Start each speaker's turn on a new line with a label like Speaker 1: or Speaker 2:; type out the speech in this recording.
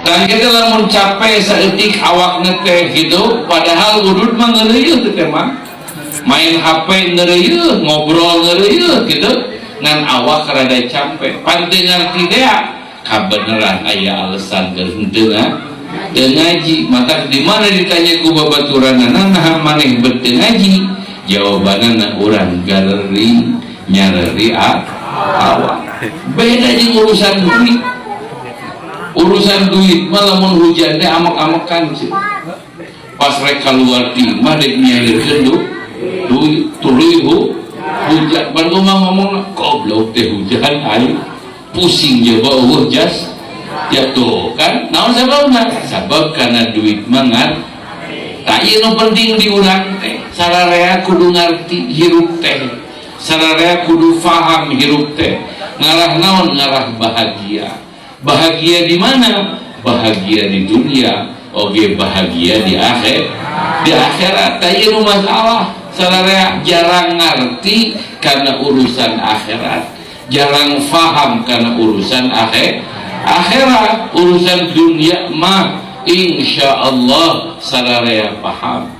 Speaker 1: Dan kita lamun capek saeutik awakna teh gitu, padahal udud mah ngeureuyeun teh mah, main HP ngeureuyeun, ngobrol ngeureuyeun gitu, ngan awak rada capek. Pan teu ngarti dea kabeneran aya alasan keur henteu teu ngaji. Maka di mana ditanya ku babaturanana, "Naha maneh bet teu ngaji?" Jawabanana, "Urang garering nyareri awak." Beda jeung urusan duit. Urusan duit mah lamun hujan teh amek-amekan sih, pas rek keluar ti imah dek nyalirkeun duit, tuluy hujan. Baru mah ngomong, "Goblok teh hujan, aing pusing coba euweuh jas." Ya tuh kan, naon sababna? Sabab karena duit mah ngan tak. Ieu nu penting di urang teh, sararea kudu ngarti hirup teh, sararea kudu faham hirup teh ngarah naon, ngarah bahagia. Bahagia di mana? Bahagia di dunia oke, bahagia di akhir, di akhirat. Tak, ieu nu masalah, sararea jarang ngarti karena urusan akhirat, jarang faham karena urusan akhirat. Urusan dunia mah insya Allah sararea paham.